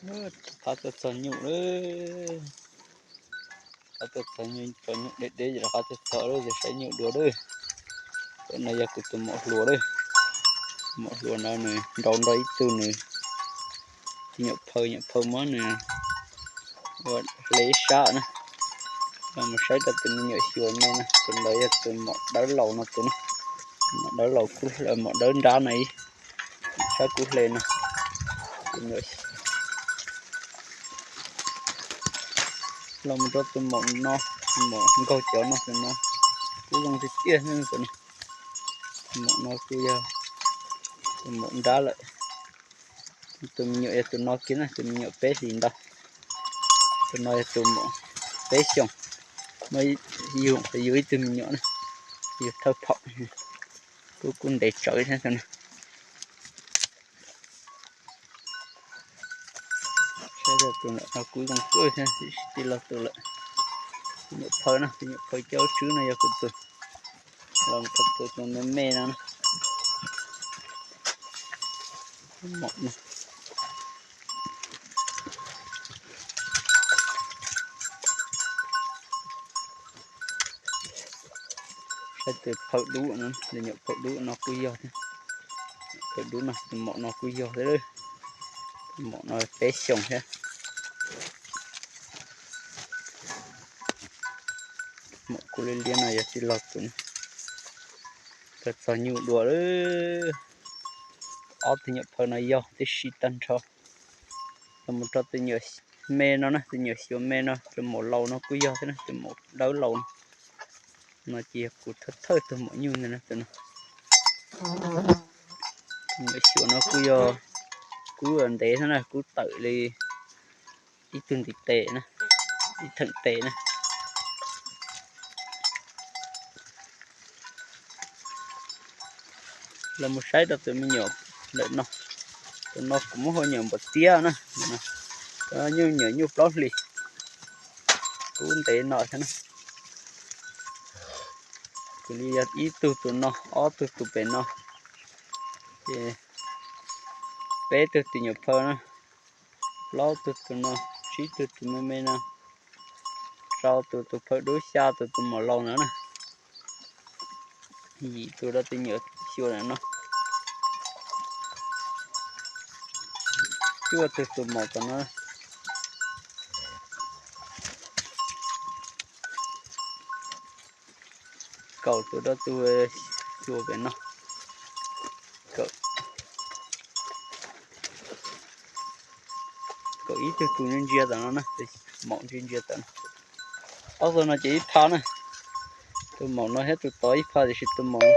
Rov qab tuaj txog nyuj lawm. Rov qab tuaj txog nyuj, cov nyuj deb deb ces rov qab tuaj txog lawm, saib nyuj dua lawm. Tus no yog kuv tus maum hluas lawm. Maum hluas no nws nrau nrau ib tug nws, tus nyuam phaw, nyuam phaw muab nws ua hle ib sab na. Los mus saib rau tus me nyuam xyuas me no, tus ntawd yog tus maum dawb laus no tus na. Maum dawb laus, maum dawb nrab no ib sab kuv hle no. Los mus rau tus maum no, tus maum nkaug cov no, tus no kub zoo tiag tiag tus no. Tus maum no kuj yog tus maum nrab lawm. Tus me nyuam yog tus no kiag na, tus me nyuam peb hlis ntau. Tus no yog tus maum peb xyoos, muaj yug, yug ib tug me nyuam na, yug thawj phaum, kuj kuj ntev tsawv thiab tus no. Saib tus no kuj zoo kawg thiab, tij laug tus lawm. Tus nyuam phaw na, tus nyuam phaw coj tswb no yog kuv tus, los tus tus me me no na. Maum no. Saib tus phawj dub no, tus nyuam phawj dub no kuj yog thiab. Phawj dub no, tus maum no kuj yog thiab. Tus maum no peb xyoos thiab. Maum kuj liab liab no yog tij laug tus. Tuaj txog nyuj dua lawm. Ob tug nyuam phawj no yog tib si tag nrho. Los mus rau tus nyuam me no na, tus nyuam xyuas me no, tus maum laus no kuj yog thiab na, tus maum dawb laus no. No ces yog kuv thawj thawj tug maum nyuj ntag na tus no. Tus nyuam xyuas no kuj yog, kuj ntev thiab na, kuj tawm li ib tug ntiv tes na, ib theem tes na. Los mus saib rau tus me nyuam ntawm no. Tus no kuv muab hu nyuam npua tiab na. Nyuj, nyuam nyuj plaub hlis, kuj ntev no thiab na. Kuv li yog ib tug tus no, ob tug tus pem no, ces peb tug tus nyuam phawj na, plaub tug tus no, tsib tug tus me me no, rau tus tus phawj dub, xya tus tus maum laus no na. Yim tus rau tus nyuam xyuas ntawm no. Cuaj tus tus maum tom no. Kaum tus rau tus xyuas pem no. Kaum ib tug tus ntsia tom no na, maum ntsia ntsia tom no. Ob tug no ces ib pha na. Tus maum no thiab tus tod ib pha, tiam sis tus maum